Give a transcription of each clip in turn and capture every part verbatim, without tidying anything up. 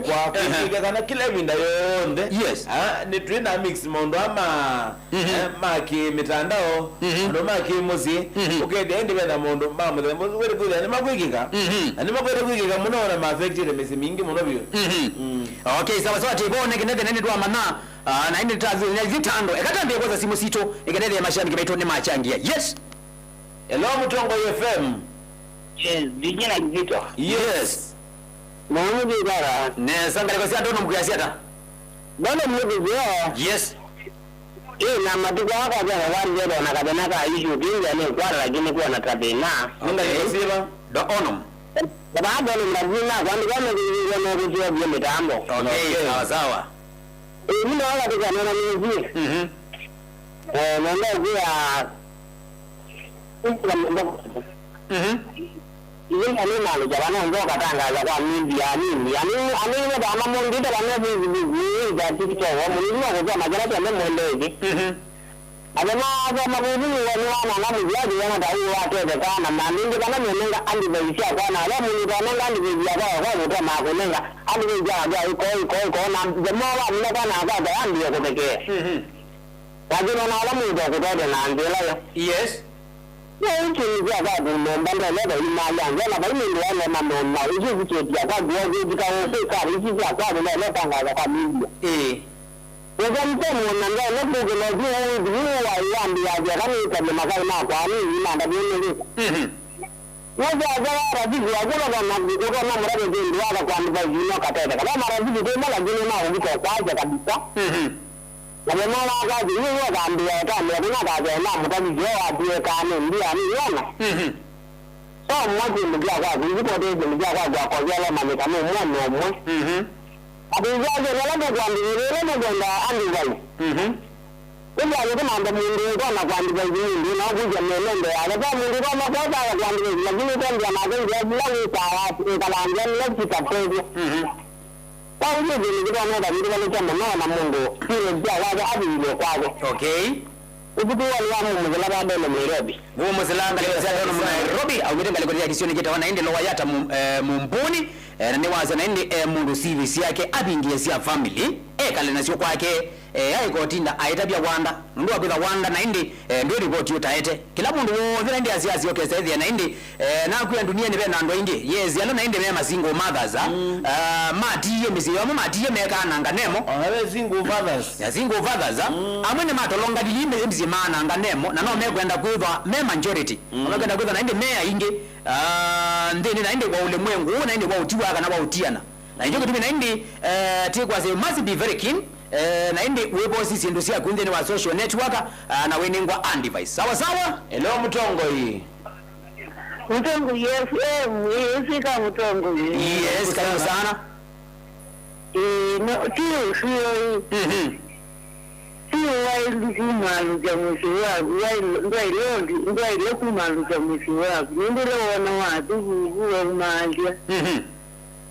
kwa kwĩkĩĩthya kana kĩla ĩvinda yonthe, yes, ah, nĩ twĩ na mix maũndũ aa ma, mhm, eh, ma kĩmĩtandao, mhm, andũ ma kĩmũsyĩ, mhm, ũkethĩa ĩndĩ ve na maũndũ ma mũthemba ũsu kwĩthĩa nĩmakwĩkĩka, mhm, na nĩmakwĩte kwĩkĩka mũno, na ma affectĩte mĩsyĩ mingĩ mũno vyũ. Mhm. Mm. Okay, sawa sawa, tĩvoneke nethene nĩtwamanya. Ah, na ĩndĩ ta, na ithitando, eka tambĩe kwosa simũ sitũ, ĩkethethĩa mashabiki maitũ nĩmachangia. Yes. Hello, Mũtongoi F M. Yes, Virginia Kizito. Yes. Mwamu Kigara. Nesa, ngalĩko sya ndono mũkwĩasya ata? Ndono mũthithio. Yes. Ĩ, na matukũ aa kwasya na kwandĩte ona kathĩna ka issue kĩngĩ nĩ kwata, lakini kuona ta thĩna. Nĩ ngalĩko syĩva? Ndo-, ono. Baba ndono mbathi na kwandĩka methĩithĩtwe no kũsyokie mĩtambo. Okay, okay, sawa sawa. Ĩĩ, nĩ maola tũkanena nĩsie. Mhm. Eh, nenda kwĩa Mhm. Iye nĩ malĩkya vana nzoka tangaza kwa media anini. Anini, anini vana mũndite vana Facebook, Insta, TikTok, mũnini wa kũsoma kĩla kĩonthe mũndĩte. Mhm. Athe maasoma kũthi nĩ woni wananga mũthya kĩwena ta ũũ watetheka na mandingi kana nĩnenga advice yakwa na ala mũndũ tanenga advice yakwa yakwa kũtoma kũnenga advice yakwa iko iko iko na the more wanenga kana akwa ambie kũthekea. Mhm. Lakini ona ala mũndũ akũtete na nzĩla yo. Yes. Yo ĩkĩnĩ kya kwaku nyũmba ndoleta imalya nzela vai mũndũ waile mamona ĩkĩvikĩtya kwaku wakĩtika ũkwĩkala isi sya kwaku ndoleta ngaza kwa media. Ĩĩ. Weka mtemu na ndole kukila juu withimu wa yandi ya jaka ni kali makai ma kwa ni imanda ni ni. Mhm. Nĩsyathela rafiki waku ũkona mũreke kĩndũ waka kwa advice ino katete kana marafiki kuma lakini ma ũvika kwasya kabisa. Mhm. Na nĩmona kazi iwe ũkambĩa ĩtambĩa kuna kazi na mũtavithyo watie kana ndia ni yona. Mhm. So mwa kĩndũ kya kwaku ithi kote kĩndũ kya kwaku akovyala manyika nĩ mwana ũmwe. Mhm. Ati nzyaje nala nĩkwandĩkĩte ĩla nĩkwenda andĩvai. Mhm. Ĩndĩ ayĩkũmantha mũndũ ũkona kwandĩka ĩthi mũndũ na ũkũsya mĩenendo yake. Kwa mũndũ ũkona kwota aya kwandĩka ĩthi lakini ũkendea nake nzĩa sila wĩkaa ĩkalangĩa nĩla sitatethya. Mhm. Kwa ũu nĩ kĩndũ kĩtoneka nĩtũvalĩkya mũno na mũndũ kĩlĩ kya kwake athiile kwake. Okay. Ũvuti woni wa mũmũthela va Dolo Nairobi. Mũmũthela ngalĩko sya Dolo mu Nairobi, aumĩte ngalĩko ya kĩsionĩ kĩtawa na ĩndĩ lowa yata mu-, eh, Mumbuni, eh, na nĩwasya na ĩndĩ, eh, mũndũ sivi syake avingie sya family, ekale nasyo kwake, eh, aĩkotinda aĩtavya wanda, nũndũ wa kwĩtha wanda na ĩndĩ, eh, ndwĩ ripoti ũtaete. Kĩla mũndũ wothe na ĩndĩ asya asyoke ethĩa na ĩndĩ, eh, nakwĩa ndunianĩ ve na andũ aingĩ. Yes, ala na ĩndĩ me ma single mothers, ah, ah, matiie mĩsyĩ yamo, matiie mekaa na nganemo. Ona ve single fathers. Ya single fathers, ah, amwe nĩmatolonganilie mĩsyĩ maa na nganemo, na no mekwenda kwĩthwa me majority. No mekwenda kwĩthwa na ĩndĩ me aingĩ, ah, nthĩnĩ na ĩndĩ wa ũlĩmwengũ ũũ na ĩndĩ wa ũtiwa kana wa ũtiana. Na nĩkyo kĩtumi na ĩndĩ, eh, tĩkwasya you must be very keen, eh, na ĩndĩ wĩvosi syĩndũ syaku nthĩnĩ wa social network, ah, na wĩnengwa advice. Sawa sawa? Hello, Mũtongoi. Mũtongoi F M, ĩĩ, sika Mũtongoi. Yes, karibu sana. Ĩĩ, no, ti ũsio ĩ. Mhm. Ti waĩlu kumaalũkya mũsyĩ waku, waĩl-, ndwaĩle ũndi-, ndwaĩle kumaalũkya mũsyĩ waku. Nũndũ ũla wona wathuku, ũku waumaalya. Mhm.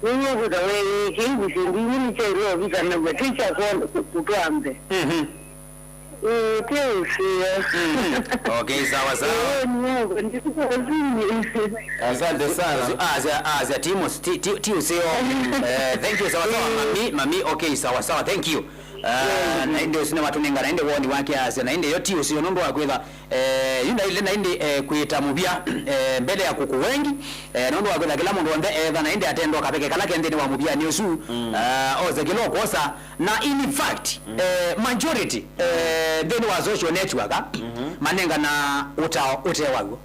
Nĩw'o kũta weeyĩkĩa ivu syĩndũ imwe nĩkyaĩle ũvikanaw'a, ti kya kwona kũ-, kũtwaa mbee. Mhm. Ĩĩ, ti ũseo. Mhm. Okay, sawa, sawa. Ĩĩ, nĩw'o kũndĩkũsini. Asante sana. Asya, asya, ti mus-, ti, ti, ti ũseo. Eh, thank you, sawa, sawa, mami, mami, okay, sawa, sawa, thank you. Ah, na ĩndĩ ũsu nĩwatũnenga na ĩndĩ woni wake asya, na ĩndĩ yo ti ũseo nũndũ wa kwĩtha, eh, yu ndaĩle na ĩndĩ, eh, kwĩta mũvya, eh, mbele ya kuku wengi, eh, nũndũ wa kwĩtha kĩla mũndũ onthe etha na ĩndĩ atendwa kaveke kala ke nthĩnĩ wa mũvyanĩ ũsu. Mm. Ah, ose kĩla ũkwosa, na in fact, eh, majority, eh, nthĩnĩ wa social network, ah, manengana ũtao ũte waw'o.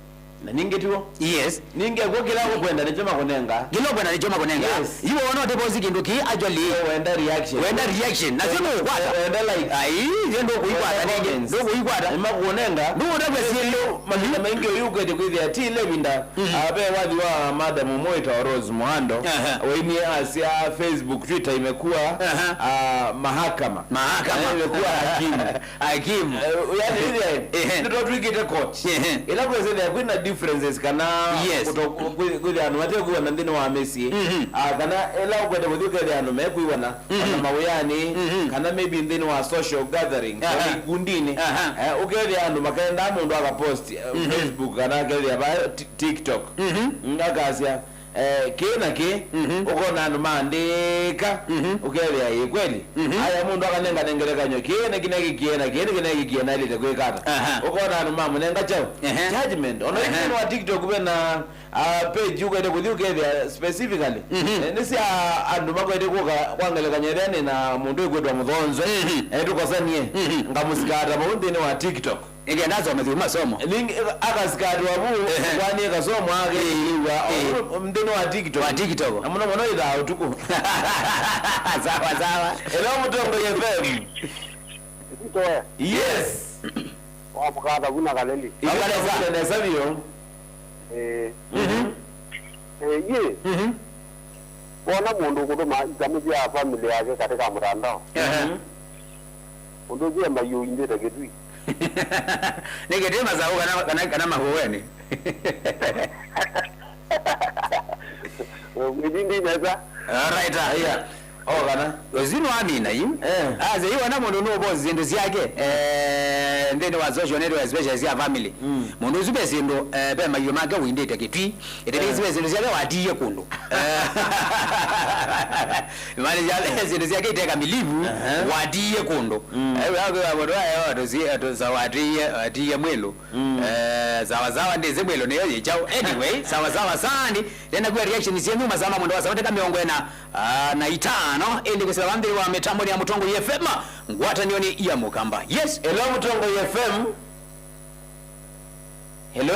Na ningĩ tiw'o? Yes. Ningĩ kw'o kĩla ũkwenda nĩkyo makũnenga. Kĩla ũkwenda nĩkyo makũnenga. Yes. Yu wona ũtĩvosi kĩndũ kĩ actually. Wenda reaction. Wenda reaction. Nasyo ndũkwata. Wenda like. Ai, yo ndũkũikwata ningĩ. Ndũkũikwata. Nĩmakũnenga. Ndũũtavya syĩndũ. Mavinda maingĩ ũyu ũkwete kwĩthĩa ti ile vinda. Mhm. Ah, ve wathi wa madam ũmwe wĩtawa Rose Muhando. Aha. Wainie asya Facebook, Twitter imekuwa, aha, ah, mahakama. Mahakama. Eh, imekuwa hakimu. Hakimu. Eh, yani ile, ehe, ndio twikite court. Ehe. Ila kwesethĩa kwĩna differences kana, yes, kuto-, kwĩ-, kwĩthĩa andũ matekwĩwana nthĩnĩ wa mĩsyĩ. Mhm. Ah, kana ila ũkwenda kũthi ũkethĩa andũ mekwĩwana, mhm, ona mawĩanĩ, mhm, kana maybe nthĩnĩ wa social gathering, aha, kana ikundinĩ. Aha. Eh, ũkethĩa andũ makaendaa mũndũ akapost, eh, mhm, Facebook kana akethĩa va Ti-, TikTok. Mhm. Mm, akasya, Eh, kĩĩ na kĩĩ, mhm, ũkona andũ maandĩka, mhm, ũkethĩa ĩ kweli. Mhm. Aya mũndũ akanengane ngelekany'o, kĩĩ na kĩneekie na kĩĩ na kĩneekie naĩlĩte kwĩka ata. Aha. Ũkona andũ mamũnenga kyaũ? Ehe. Judgment. Ona, ehe, ĩngĩ wa TikTok vena, ah, page ũkwete kũthi ũkethĩa specifically. Mhm. Eh, nĩ sya andũ makwete kũka kwa ngelekany'o ethĩa nĩ na mũndũ ĩkwĩtwa Mũthonzwe. Mhm. Eh, tũkosanie. Mhm. Ngamũsikata vau nthĩnĩ wa TikTok. Ĩkenda asome through masomo. Nĩngĩ akasikatwa vu, ehe, kwani kasomo ake, ĩĩ, ĩwa, ĩĩ, nthĩnĩ wa TikTok. Wa TikTok. Na mũno mũno ĩthaa ũtukũ. Sawa, sawa. Hello, Mũtongoi F M. Nzito, eh. Yes. Wa mũkatha vuna kaleli. Yes, nesa vyũ. Eh. Mhm. Eh, ye. Mhm. Wona mũndũ ũkũtũma itamũ sya family yake katika mtandao. Ehe. Mhm. Ũndũ ũsu e maiũ indĩte kĩtui. Nĩ kĩtĩ masaũ kana, kana, kana mahũeni? Ĩvindi nesa. Alright, ah, yeah. O kana. Ũsu nĩwamina yu. Eh. Ase yu ona mũndũ nũũpost syĩndũ syake, eh, nthĩnĩ wa social network, especially sya family. Mm. Mũndũ ũsu ve syĩndũ, eh, ve maiũ make ũindĩte kĩtui. Ĩtĩvĩsĩ, eh, ve syĩndũ syake watiie kũndũ. Eh. Mali ya syĩndũ syake iteka milivu, aha, watiie kũndũ. Mm. Eh, wĩakwĩwa mũndũ ayo, tũsie, tũsa watiie, watiie mwĩlũ. Mm. Eh, sawa sawa, ndĩsĩ mwĩlũ nĩyo yĩ kyaũ. Anyway, sawa sawa sani. Tena kwa reaction syenyu masaa ma mwendo wa saa teka mĩongo ĩna, ah, na itano. Ĩndĩ kũsila wa nthĩ wa mĩtambo nĩ ya Mũtongoi F M, ngwatanĩonĩ ya Mũkamba. Yes, hello, Mũtongoi F M. Hello.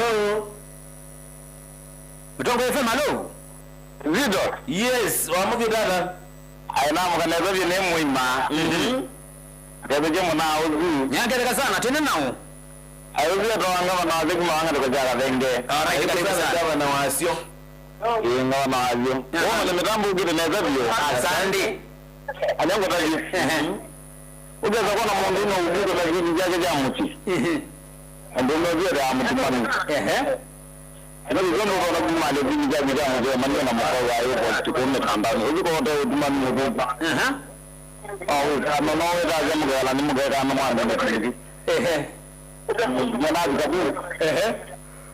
Mũtongoi F M, hello. Nzito. Yes, wamũkĩte ata? Aĩ, namũka nesa vyũ, nĩ mũima. Mhm. Kethekye mũna ũsu. Nyaketheka sana, tene nao. Aĩ, ũsu etawa ngavana wa Thĩku Mawanga tũkasya Kathenge. Alright, karibu sana. Gavana wasyo. Ĩĩ, ngavana wasyo. Aha. Woma nĩ mĩtambo ũkĩte nesa vyũ. Asante. Anyangũtavye. Ehe. Ũkesa kwona mũndũ no ũkũta kĩndũ kyake kya mũsyĩ. Ehe. Andũ methĩawa mũtumanu. Ehe. Ĩno nĩkyo mũkona kuma kĩndũ kya kya mũthemania na mũkau wa ĩko tukũme kambani. Ũthi kota ũtumanu mũthũku. Ehe. O, ũkama no wĩtavya mũkela nĩ mũkekana mwana na kĩndũ. Ehe. Mwana avika kũu. Ehe.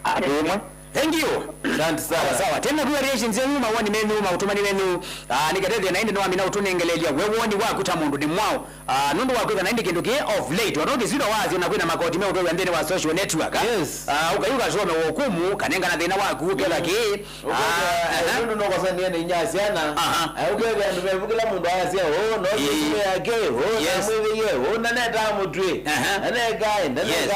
Atĩ ĩmwe. Thank you. Asante sana. Sawa, sawa. Tena kwa reactions zenyu, mawoni menyu, maũtũmani menyu. Ah, nĩketethia na ĩndĩ nĩwamina ũtũnengeleelya we woni waku ta mũndũ nĩ mwaũ. Ah, nũndũ wa kwĩtha na ĩndĩ kĩndũ kĩ of late. Watũ kĩsito wasyo na kwĩna makoti meũtũwĩa nthĩnĩ wa social network, ah? Yes. Ah, ũkai ũkasome wokumu, kanengana thĩna waku, ũketha kĩ. Ũkethĩa, ah, eh, aha, nũndũ nokosanie nĩ inya syana. Aha. Eh, ũkethĩa andũ mevu kĩla mũndũ ayasya, "Oh, no, ĩĩ, ĩsume yake, oh, yes, namwĩthĩie, oh, nanetaa mũtwĩ, aha, nanekae, naneka." Yes.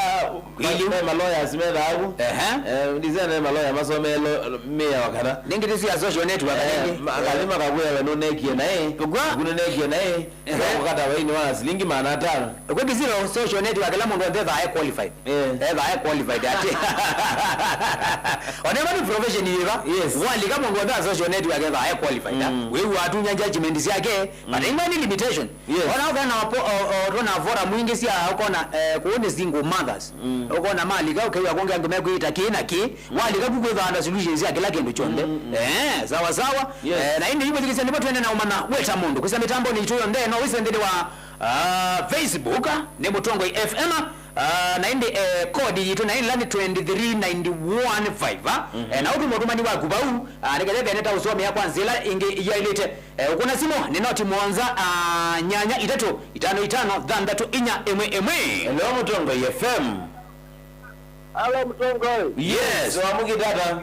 Kweli. Me, me maloyers me thaavu. Ehe. Eh, ndisene maloya masomee lo, mĩao kana. Nĩngĩ tĩsĩ ya social network, eh, nĩngĩ. Ma-, eh, kathi makakwĩa we nũnekie naĩ. Ũgwa? Nũnekie naĩ. Ehe. Kũkata vaini wa silingi maana atano. Kwĩ kĩsilo social network, kĩla mũndũ onthe ethaa e qualified. Eh. Ethaa e qualified atĩ. Onema nĩ profession yĩva? Yes. Walika mũndũ onthe a social network ethaa e qualified. Mm. Wĩw'a atunya judgment syake, but, mm, imwe nĩ limitation. Yes. Ona ũkona po-, o-, o-, tũna forum ingĩ sya ũkona, eh, kũu nĩ single mothers. Mm. Ũkona malika ũkew'a kũngĩ angĩ mekwĩĩta kĩ na kĩ. Walika ku kwĩthaa na solutions ya kĩla kĩndũ kyonthe. Mm, mm. Eh, sawa sawa. Yes. Eh, na ĩndĩ yu mwĩthikĩsya nĩvo twende na ũmanya weta mũndũ. Kwĩsa mĩtambonĩ itũ yonthe no wĩse nthĩnĩ wa, ah, Facebook, ah, nĩ Mũtongoi F M, ah, na ĩndĩ, eh, kodi yitũ na ĩla nĩ twenty three nine one five, ah. Mhm. Eh, na ũtũma ũtũmani waku vau, ah, nĩkethethĩa nĩtaũsomea kwa nzĩa ĩla ĩngĩ yaĩlĩte. Eh, ũkũna simũ nĩ noti mũonza, ah, nyanya itatũ itano itano thanthatũ inya ĩmwe ĩmwe. Hello, Mũtongoi F M. Hello, Mũtongoi. Yes, wamũkĩte ata?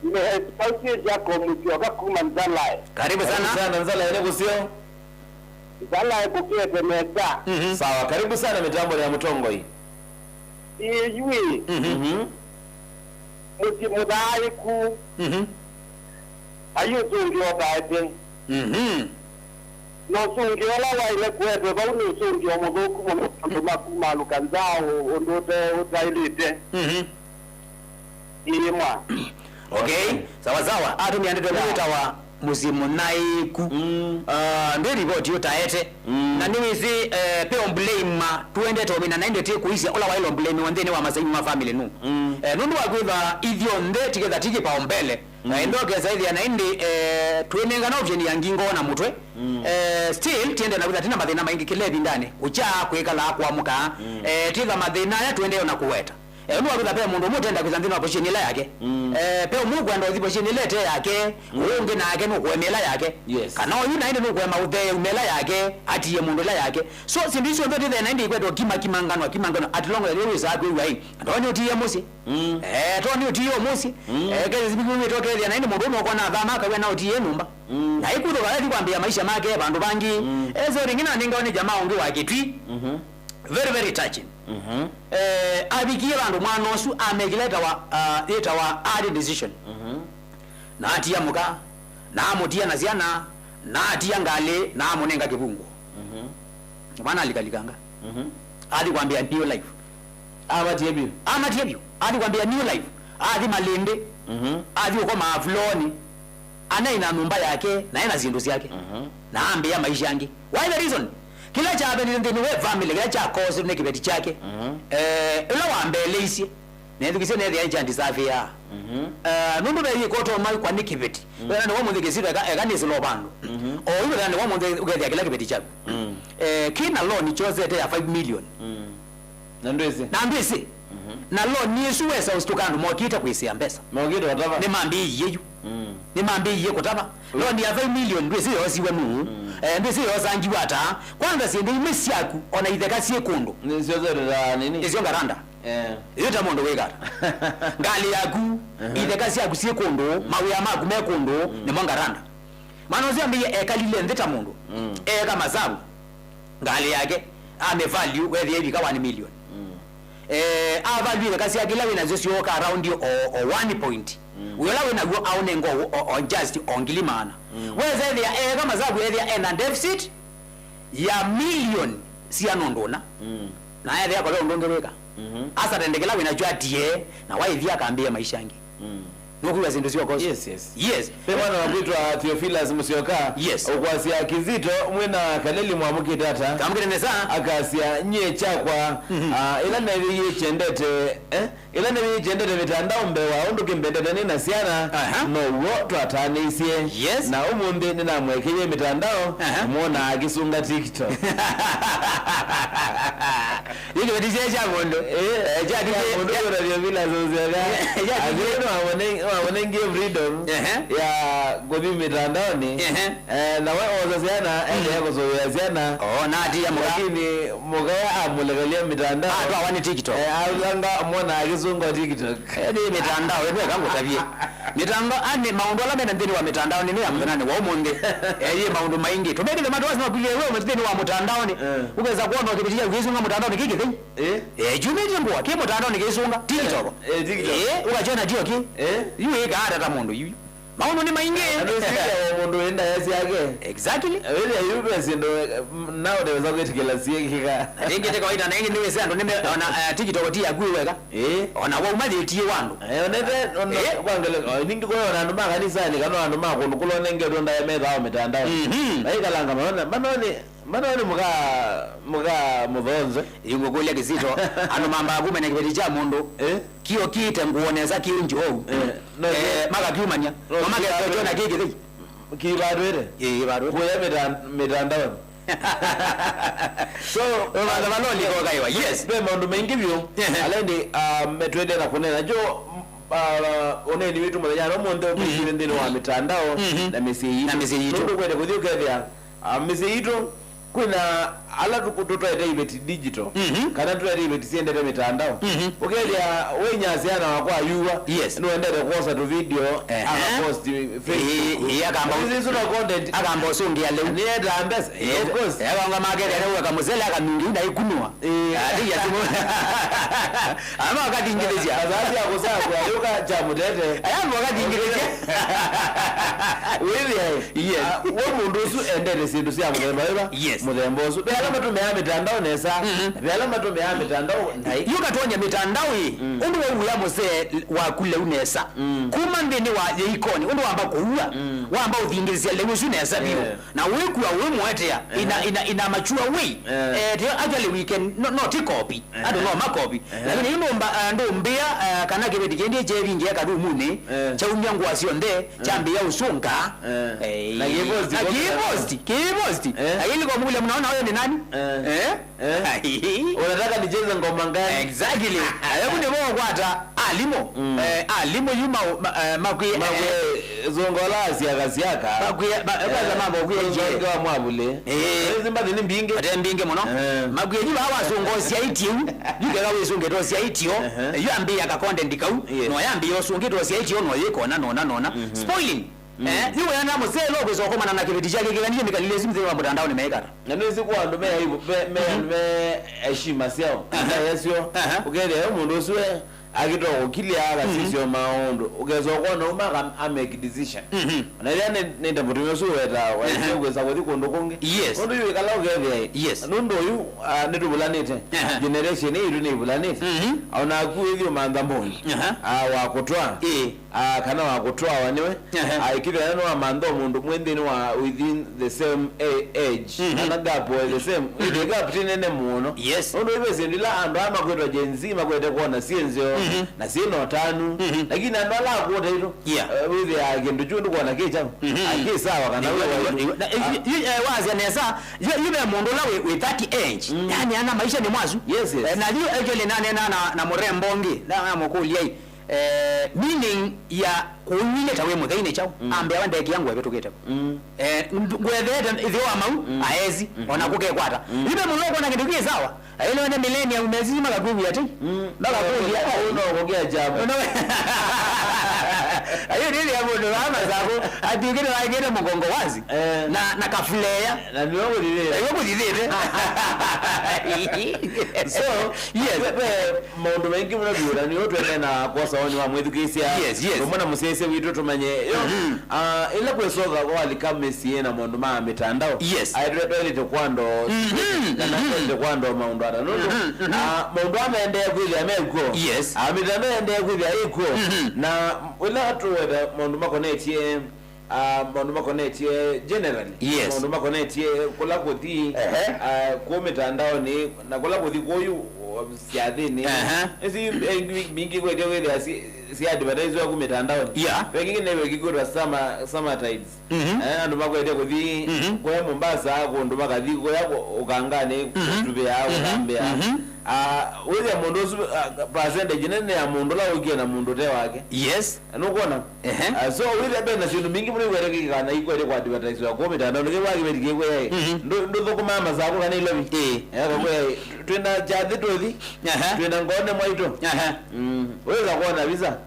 Nĩ Pausie Jacob Mũsyoka kuma Nzalae. Karibu sana. Karibu sana, Nzalae nĩ kũseo. Nzalae kũkĩte nesa. Mhm. Sawa, karibu sana mĩtambonĩ ya Mũtongoi. Ĩĩ yu ĩ. Mhm. Mhm. Mũsyĩ mũthaaĩku. Mhm. Ai ũsũngĩo ũtaete. Mhm. Na ũsũngĩo ũla waĩle kũetwe vau nĩ ũsũngĩo mũthũku mũno, andũ makumalũka nza ũ-, ũndũ ũte-, ũtaĩlĩte. Mhm. Ĩĩ mwa. Okay, sawa sawa. Atumia ndeto, yeah, wĩtawa mũsyĩ mũthaaĩku. Mm. Ah, ndĩ ripoti ũtaete. Mm. Na nĩwĩsĩ, eh, pe ũmblame, ah, tũendete ũmina na ĩndĩ tĩ kũisya ũla waĩle ũmblamiwa nthĩnĩ wa masaini ma family nũ. Mm. Eh, nũndũ wa kwĩtha ithyonthe tiketha ti kĩpaombele. Mm. Na ĩndĩ ũkesa ĩthĩa na ĩndĩ, eh, twĩnengana option ya ngingo na mũtwe. Mm. Eh, still, tiendee na kwĩtha tina mathĩna maingĩ kĩla ĩvindanĩ. Kũkya, kwĩkala, kũamũka. Mm. Eh, titha mathĩna aya tũendee na kũweta. Eh, nũndũ wa kwĩtha ve mũndũ ũmwe ũtenda kwĩtha nthĩnĩ wa position ĩla yake. Mm. Eh, ve ũmwe ũkwenda ũthi position ĩla ĩte yake, mm, ũũ ũngĩ nake nũkũemela yake. Yes. Kana oyu naende nũkũema ũthee umela yake, atiie mũndũ ĩla yake. So, syĩndũ isu onthe twĩthĩa naende ikwetwa kima, kimanganwa, kimanganwa. At long as wĩsaa kwĩw'a ĩ, atonya ũtiie mũsyĩ. Mm. Eh, toni ũtiie mũsyĩ. Mm. Eh, kethĩa siviku wĩtwa kethĩa naende mũndũ ũmwe ũkona athama akawĩa na ũtiie nyũmba. Mm. Na ĩkuthũka athi kwambĩĩa maisha make vandũ vangĩ. Mm. Eh, so, ringĩ nanengawa nĩ jamaa ũngĩ wa Kĩtwi. Mhm. Very, very touching. Mhm. Eh, avikie vandũ mwana ũsu amekĩla ĩtawa, ah, ĩtawa early decision. Mhm. Na atia mũka, na amũtia na syana, na atia ngalĩ, na amũnenga kĩvungũ. Mhm. Mwana alikalikanga. Mhm. Athi kwambĩa new life. Amatie vyũ. Amatie vyũ. Athi kwambĩa new life. Athi malĩndĩ. Mhm. Athi ũkomaa vuloonĩ. Anaina nyũmba yake, na ena syĩndũ syake. Mhm. Na ambĩa maisha angĩ. Why the reason? Kĩla kyavenile nthĩnĩ wa family, kĩla kyakosetwe nĩ kĩveti kyake. Mhm. Eh, ĩla wambeleisye, nethukisye nethĩa nĩkya disappear. Mhm. Eh, nũndũ ve yĩkoto maikwa nĩ kĩveti. Mhm. Wena nĩ wa mũnthĩ kĩsito eka, eka nĩsĩlo vandũ. Mhm. O yu wena nĩ wa mũnthĩ ũkethĩa kĩla kĩveti kyaku. Mm. Eh, kĩna loan kyosete ya five million. Mm. Na ndwĩsĩ. Na ndwĩsĩ. Mhm. Na loan ĩsu wesa ũsituka andũ mokĩte kwĩsĩa mbesa. Mokĩte watava. Nĩmambĩĩie yu. Mm. Nĩmambĩĩie kũtava. Mm. Loan ya five million ndwĩsĩ yoosiwe nũũ. Mm. Eh, ndwĩsĩ yoosangiwe ata. Kwanza syĩndũ imwe syaku, ona itheka syĩ kũndũ. Nĩsyo zerera nini? Nĩsyo ngaranda. Eh. Yu ta mũndũ wĩkata. Ngalĩ yaku, mhm, itheka syaku syĩ kũndũ, mm, mawĩa maku me kũndũ, mm, nĩmo ngaranda. Mwana ũsu ambĩie ekalile nthĩ ta mũndũ. Mm. Eeka masavu. Ngalĩ yake, amĩvalue, wethĩa ivika one million. Mm. Eh, avalue itheka syake ila wĩ nasyo syooka around o, o one point. Mm. Wĩ ũla wĩ naw'o aũnenga o, o, o just o ngili maana. Mm. Wesa ethĩa eeka masavu, ethĩa ena deficit ya million cia nũndũ ũna. Mm. Na ethĩa kole ũndũ ũngĩ wĩka. Mhm. Asatendekela wĩ nakyo atie, na waĩthya akambĩĩa maisha angĩ. Mm. Nũkwĩw'a syĩndũ syoko? Yes, yes. Yes. Ve mwana wa kwĩtwa Theophilus Musyoka, yes, ũkwasya Kizito, mwĩ na Kaleli mwamũkĩte ata? Twamũkĩte nesa. Akasya, nyie kyakwa, mhm, ah, ĩla nĩvĩie kyendete, eh? Ĩla nĩvĩie kyendete mĩtandao mbee wa ũndũ kĩmbendete nĩ na syana, aha, now'o twataanĩisye. Yes. Na ũmũnthĩ nĩnamũekeie mĩtandao, aha, mwona akĩsunga TikTok. Yĩkĩveti kya kya mũndũ. Eh, eh, kya kya kya mũndũ kũtavya vila zozega. Kya kya. Nĩwamũnengie freedom, ehe, ya kũthi mĩtandaonĩ. Ehe. Eh, na we osa syana, mm, endeea kũsũvĩa syana. Oh, na atia mũka. Lakini mũka amũlekelya mĩtandao. Atwawa nĩ TikTok. Eh, athanga mwana akĩsunga TikTok. Eh, nĩ mĩtandao, ĩndũ eka ngũtavye. Mĩtandao, ani maũndũ ala mena nthĩnĩ wa mĩtandao nĩ ya mũthenyanĩ wa ũmũnthĩ. Eh, yĩ maũndũ maingĩ. Tũmekĩle matũ asu makulie we nthĩnĩ wa mũtandaonĩ. Eh. Ũkesa kuona kĩveti kya ũkĩsunga mũtandaonĩ kĩ kĩthei. Eh? Eh, kyumĩtye ngũa, kĩ mũtandaonĩ kĩisunga, TikTok. Eh, TikTok. Eh, ũkakyona tio kĩ. Eh? Yu ĩkaa ata ta mũndũ yu. Maũndũ nĩ maingĩ. Na nĩsĩkĩa o mũndũ wĩ ndaĩa syake. Exactly. Wĩthĩa yu ve syĩndũ, eh, m-, naũ ndeweza kwĩtĩkĩla syĩkĩka. Na ĩngĩ ti kawaida, na ĩngĩ nĩwĩsĩ andũ nĩme, ona, eh, TikTok ti yaku weka. Eh? Ona wauma thĩtie wa andũ. Eh, onete, ona, eh? Kwa ngele, o, ningĩ kwa ona andũ ma kanisani, kana andũ ma kũndũ kũla onengetwe ndaĩa methaa mĩtandao. Mhm. Maikalanga maona, manone, Mbona we nĩ mũka, mũka mũthonzwe? Yu ngũkũlya Kizito, andũ mambaa kumanya kĩveti kya mũndũ, eh? Kĩo kĩte ngũo nesa kĩ njoou. Eh, no, eh, makakiumanya. No, no makesokyo na kĩ kĩthei. Kĩvatwĩte? Ĩĩ, kĩvatwĩte. Kũya mĩtan-, mĩtandaonĩ. So, ũmatha maloli kokaiwa. Yes. Ve maũndũ maingĩ vyũ. Ehe. Ala ĩndĩ, ah, metwendee na kũneena. Jo, ah, ũneeni witũ mũthenya wa ũmũnthĩ ũmĩkĩte nthĩnĩ wa mĩtandao, mhm, na mĩsyĩ yitũ. Na mĩsyĩ yitũ. Nũndũ kwende kũthi ũkethĩa Ah, mĩsyĩ yitũ, kwĩna ala tũkũ-, tũtwaĩte iveti digital, mhm, kana tũtwaĩte iveti syendete mĩtandao. Mhm. Ũkethĩa wĩnyasya na wakwa ayuwa, yes, nũendete kwosa tũvideo, ehe, akaposti Facebook. Ĩĩ, ĩĩ, akamba, isu no content. Akamba ũsũngĩa lĩu. Nĩetaa mbesa. Yes. Of course. Akaonga makethĩa rĩu akamũsele akamingĩ na ikunwa. Ĩĩ. Ati ya simu. Ama wakathingithĩsya. Kazazi ya kũsakwa, yuka cha mũtete. Aya, wakathingithĩsya. Wĩthĩa, yes, ah, we mũndũ ũsu endete syĩndũ sya mũthemba wĩva? Yes. Mũthemba ũsu. Ve ala matũmĩaa mĩtandao nesa, mhm, ve ala matũmĩaa mĩtandao naĩ. Yu katwony'a mĩtandao ĩ, mm, ũndũ wauĩa mũsee waku lĩu nesa. Mm. Kuma nthĩnĩ wa yĩikoni, ũndũ wamba kũua, mm, wamba ũthingĩthĩsya lĩu ũsu nesa vyũ. Yeah. Na wĩkua wĩmũetea, ina, ehe, ina, ina mature way. Eh. Eh, ti, actually we can, no, no, ti copy. Ehe. Andũ no makopi. Ehe. Lakini yu ndũmba, eh, ndũmbĩa, eh, kana kĩveti kĩndĩ kyevingie kathumunĩ, eh, kyaumya ngũa syonthe, eh, kyambĩĩa ũsũnga. Eh. Eh, na kĩposti, na kĩposti, kĩposti. Eh. Lakini kwa Mnaona huyo ni nani? Eh. Eh? Eh? Unataka nicheze ngoma gani? Exactly. Hebu nĩ mokwata alimũ. Mm. Eh, alimũ yu ma, ma, eh, makwie, makwie, eh, zungola siaka siaka. Makwie, ma, eh, kwanza mambo kwie je. Zungola mwavule. Eh. Ezi mbathi nĩ mbingĩ. Ate mbingĩ mũno. Eh. Makwie yu wa zungo cia itiu. Yu kega wĩsungĩtwo cia itio. Eh. Yu ambia ka content kau. Yes. No yambia ũsungĩtwo cia itio no yĩkona nona nona. Mhm. Spoiling. Mm. Eh, yu wena mũselo kwĩsa kũmana na kĩveti kyake kĩla nĩkyo mĩkalile ĩsu nthĩnĩ wa mũtandao nĩ meĩkata. Na nĩsĩ kwa andũ me aibu, me, me, mhm, me heshima syao. Aha. Na yesyo, aha, ũkethĩa yo mũndũ ũsu we akĩtoa kũkilya akasisyo, mhm, maũndũ. Ũkesa ũkona uma aka-, a make decision. Mhm. Na ĩla nĩ, nĩ ta mũtumĩa ũsu weta, waisye, aha, kwĩsa kũthi kũndũ kũngĩ. Yes. Ũndũ yu ĩkala ũkethĩa. Yes. Nũndũ ũyu, ah, nĩtũvulanĩte. Aha. Generation ĩitũ nĩivulanĩte. Mhm. Ona aku wĩthi ũmantha mũni. Aha. Ah, wa kũtwaa. Ĩĩ. Ah, kana wa kũtwawa nĩwe. Ehe. Ah, ĩkĩthĩa nĩwamantha mũndũ mwĩ nthĩnĩ wa within the same a-, age. Mhm. Kana gap was the same. Mhm. Ĩthĩ gap ti nene mũno. Yes. Nũndũ ĩvĩsĩ ndila andũ aa makwĩtwa Gen Z makwete kwona syĩ nzeo, mhm, na syĩ na ũtanu. Mhm. Lakini andũ ala akũta ito, yeah, eh, wĩthĩa kĩndũ kyu ndũkwona kĩ kyaũ. Mhm. Ah, kĩ sawa kana wĩ wa ito. Na, ah, yu, yu, eh, wasya nesa, yu, yu ve mũndũ ũla wĩ, wĩ thirty age. Mm. Yani ana maisha nĩ mwasu. Yes, yes. Eh, na yu actually nanena na, na mũrembo ũngĩ, na, na mũkũlyai. Eh, meaning ya kũnywile ta wĩ mũthei nĩ kyaũ? Mm. Ambĩa wa ndeki yangu ĩvĩtũkĩte. Mm. Eh, ngwethete ĩthĩo wa mau, mm, aezi, mm, ona kũkekwata. Mm. Yu ve mũndũ ũkwona kĩndũ kĩ sawa. Ayo nĩ millennium mesi makakwĩw'a atĩ. Mm. Makakũlya. Ũno kũgĩa jam. Ũno. Ayo nĩ ya mũndũ wa masaku, ati ũkĩte waigĩte mũgongo wazi. Eh. Na, na kafuleya. Na nĩwe ũkũthithĩte. Nĩwe ũkũthithĩte. So, yes. Ve, ve maũndũ maingĩ mũno vyũ, na nĩyo twene na kwosa woni wa mwĩthukĩĩsya. Yes, yes. Ũmwe na mũsyaĩsya witũ tũmanye. Yo, mhm, ah, ĩla kwĩsoka kwalika mĩsyĩ na maũndũ ma mĩtandao. Yes. Aĩ twe-, twelĩte kwando, mhm, kana, mhm, twelĩte kwando maũndũ ata. Nũndũ, mhm, mhm, ah, maũndũ aa maendee kwĩthĩa me kw'o. Yes. Ah, mĩtandao ĩendee kwĩthĩa ĩ kw'o. Mhm. Na ĩla tũweta maũndũ makonetye Ah, maũndũ makonetye generally. Yes. Maũndũ makonetye kũla kũthi, ehe, ah, kũ mĩtandaonĩ, na kũla kũthi kũyu, o, syathĩnĩ. Ehe. Ĩsi, eh, mbingĩ kwetye wĩthĩa si, si advertise waku mĩtandaonĩ. Yeah. Vengĩ nĩ vengĩ kwĩtwa summer, summer tides. Mhm. Eh, andũ makwetye kũthi, mhm, kũya Mombasa, kũndũ makathi kũya kũ-, ũkanganĩ, mhm, kũtuvĩa, mhm, kũthambĩa. Mhm. Ah, wĩthĩa mũndũ ũsu, ah, percentage nene ya mũndũ ũla ũkie na mũndũ ũte wake. Yes. Nũkwona? Ehe. Ah, so, wĩthĩa ve na syĩndũ mbingĩ mũno ikwete kwĩkĩka na ikwete kwa advertise wa kũu mĩtandao, nĩkĩ wa kĩveti kĩkwĩaĩ. Mhm. Ndũ-, ndũthũkũmaa masaku kana ilovi. Ĩĩ. Eh, kakwĩaĩ, twĩna kyathĩ tũthi, aha, twĩna ngoonĩ mwaitũ. Aha. Mm. Wĩza kwona visa.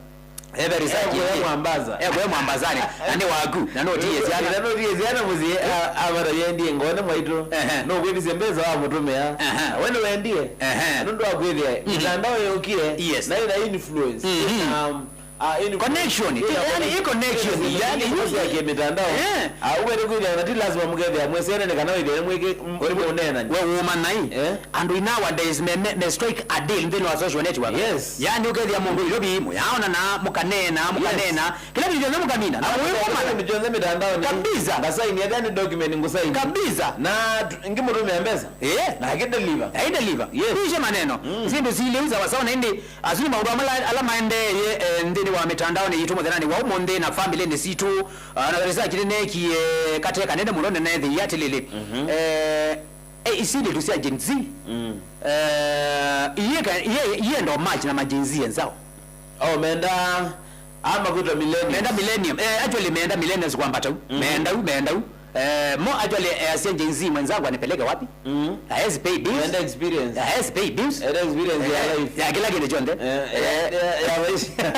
Eh, very sad. Eh, kũya Mwambasa. Eh, kũya Mwambasani. Na nĩ waku, na no tiye syana. Na no tiye syana mũsyĩ, a-, avata yendie ngoonĩ mwaitũ. Ehe. No kwĩthisye mbesa wa mũtũmĩa. Aha. We nĩwendie. Ehe. Nũndũ wa kwĩthĩa, mhm, mĩtandao yũkie, yes, na ĩna influence. Mhm. Um, Ah, ĩĩ, nĩ connection. Ĩĩ, yani, ĩ connection. Yani, yu- ya kĩmĩtandao. Eh. Ah, ũkwete kwĩthĩa na ti lazima mũkethĩa mwĩsene nĩ kana wĩthĩe mwĩke, m-, we, we, mũneenani. We ũmanai. Eh? Andũ nowadays me, me, me strike a deal nthĩnĩ wa social network. Yes. Yani, ũkethĩa mũndũ ĩlovi mũyaona na mũkaneena, mũkaneena. Yes. Kĩla kĩndũ kyonthe mũkamina. Na mũĩkũmana. Kĩndũ kyonthe mĩtandaonĩ. Kabisa. Ngasaini, ethĩa nĩ document ngũsaini. Kabisa. Na tu-, ngĩmũtũmĩa mbesa. Eh. Na akĩdeliver. Akĩdeliver. Yes. Tuishe maneno. Mm. Syĩndũ silĩu sawa sawa na ĩndĩ Asu nĩ maũndũ amwe ala, ala maendeeye, eh, nthĩnĩ wa mĩtandaonĩ yitũ mũthenyanĩ wa ũmũnthĩ na famĩlĩnĩ sitũ. Ah, na research nĩneekie kate kanene mũno nĩneethĩie atĩlĩlĩ, mhm, eh, eh, isilĩtu sya Gen Z, mm, eh, iyĩka-, iyĩ-, iyenda match na ma Gen Z enzao. Oh, menda, ama kwĩtwa millennials. Menda millennium. Eh, actually, menda millennials kwambata u. Mhm. Menda u, menda u. Eh, mo actually, eh, asya Gen Z mwenzangu anipeleke wapi? Mm. Hawezi pay bills. Enda experience. Hawezi pay bills. Enda experience ya, eh, life. Ya kila kĩndũ kyonthe. Eh, eh, ya, ya maisha.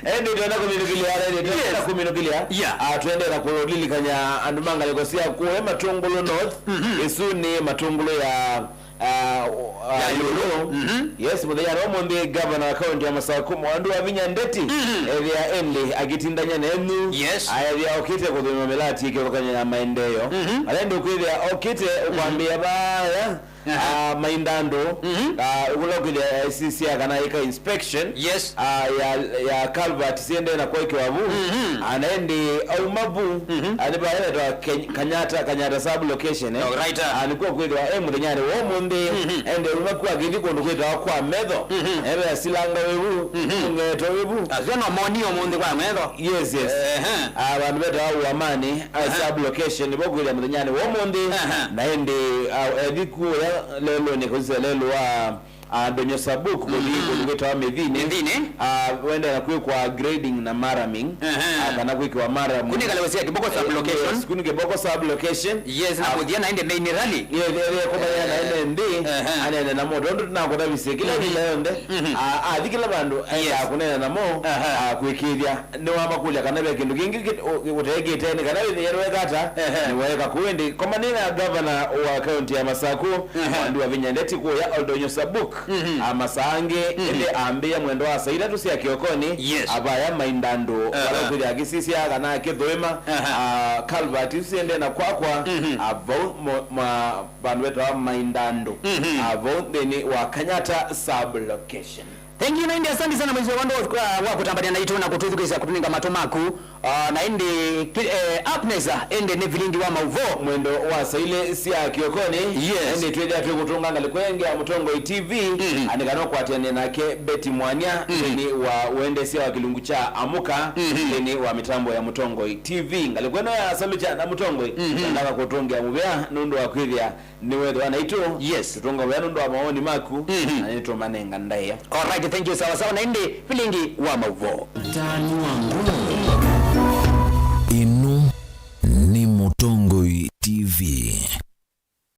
Eh, ndio tuenda kuminukili ya, ndio tuenda, yes, kuminukili ya. Yeah. Ah, tuende na kulilikanya andũ ma ngalĩko sya kũya Matungulu North. Mhm. Ĩsu nĩ Matungulu ya Ah, ah, ya ĩũlũ. Mhm. Yes, mũthenya wa ũmũnthĩ, ngavana wa kaunti ya Masaku, Mwandu wa Vinya Ndeti, mhm, ethĩa ĩndĩ akĩtindany'a nenyu. Yes. Aethĩa okĩte kũthũima mĩlati ĩkĩvathũkany'a ya maendeeo. Mhm. Ala ĩndĩ ũkwĩthĩa okĩte ũkwambĩa, mhm, vaya, Aha. Ah, Maindandũ, mhm, ah, ũla ũkwĩthĩa, eh, sisya kana ĩka inspection, yes, ah, ya, ya culvert siendee na kwĩkĩwa vu. Mhm. Ah, na ĩndĩ auma vu, mhm, ah, nĩ vaya vetwa Ken-, Kanyata, Kanyata sub location, eh? Oh, right, ah. Ah, nĩkuo kwĩthĩwa e mũthenyanĩ wa ũmũnthĩ, mhm, ende auma ku akĩthi kũndũ kwĩtawa kwa Metho. Mhm. Eve asilanga wĩvu, mhm, ũng'eto wĩvu. Acio no moni ũmũnthĩ kwa Metho. Yes, yes. Ehe. Ah, vandũ vetawa Uamani, ah, aha, sub location, nĩvo kwĩthĩa mũthenyanĩ wa ũmũnthĩ. Aha. Na ĩndĩ, ah, ethi kuya lelũnĩ kũsisya lelũ wa, ah, Donyo Sabuk, kũthi, mhm, kũndũ kwĩtawa Mĩthinĩ. Mĩthinĩ. Ah, wendee na kwĩkwa grading na marraming. Aha. Ah, kana kwĩkĩwa marram. Kunĩka lelũ sya Kĩboko sub location. Eh, yes, kũnĩ Kĩboko sub location. Yes, na, ah, kũthia na ĩndĩ main rally. Yes, yes, yes, kũmanya na ĩndĩ nthĩ, aha, anene namo. Tondũ tũnakũthavisye kĩla, mhm, ĩvinda yonthe. Mhm. Ah, athi kĩla vandũ, endaa, yes, kũneena namo, aha, ah, kwĩkĩĩthya. Nĩwamakũlya kana ve kĩndũ kĩngĩ kĩ-, ũ-, ũteekĩte, nĩ kana wĩthĩe nĩweka ata, ehe, nĩweeka kũu. Ĩndĩ komanĩe na gavana wa kaunti ya Masaku, ehe, Mwandi wa Vinya Ndeti kũya Oldonyo Sabuk, mhm, ah, masaa angĩ, mhm, ĩndĩ ambĩĩa mwendo wa saa itatũ sya kĩokonĩ, yes, avaya Maindandũ, aha, vala ũkwĩthĩa akĩsisya kana akĩthũĩma, aha, ah, culvert isu siendee na kwakwa, mhm, ah, vau mo-, ma-, vandũ vetawa Maindandũ, mhm, ah, vau nthĩnĩ wa Kanyata sub location. Thank you, na ĩndĩ asante sana mwĩsĩ wa vandũ wa, wa kũtambania naitũ na kũtwĩthukĩĩsya kũtũnenga matũ maku. Ah, na ĩndĩ ki-, eh, Abneza, ĩndĩ nĩ vilingi wa maũvoo. Mwendo wa saa ilĩ sya kĩokonĩ, yes, ĩndĩ twĩthĩa twĩkũtũnga ngalĩko ĩngĩ ya Mũtongoi T V, mhm, andĩkana ũkwatĩanĩa nake Betty Mwania, mhm, nthĩnĩ wa ũendesya wa kĩlungu kya Amũka, mhm, nthĩnĩ wa mĩtambo ya Mũtongoi T V. Ngalĩko ĩno ya Salukya na Mũtongoi, mhm, na ndaka kũtũngĩa mũvea nũndũ wa kwĩthĩa nĩwethĩwa naitũ, yes, tũtũnga wĩa nũndũ wa mawoni maku, mhm, na nĩtũmanenga ndaĩa. Alright, thank you. Sawa sawa, na ĩndĩ vilingi wa maũvoo. Tanu wa ngoo.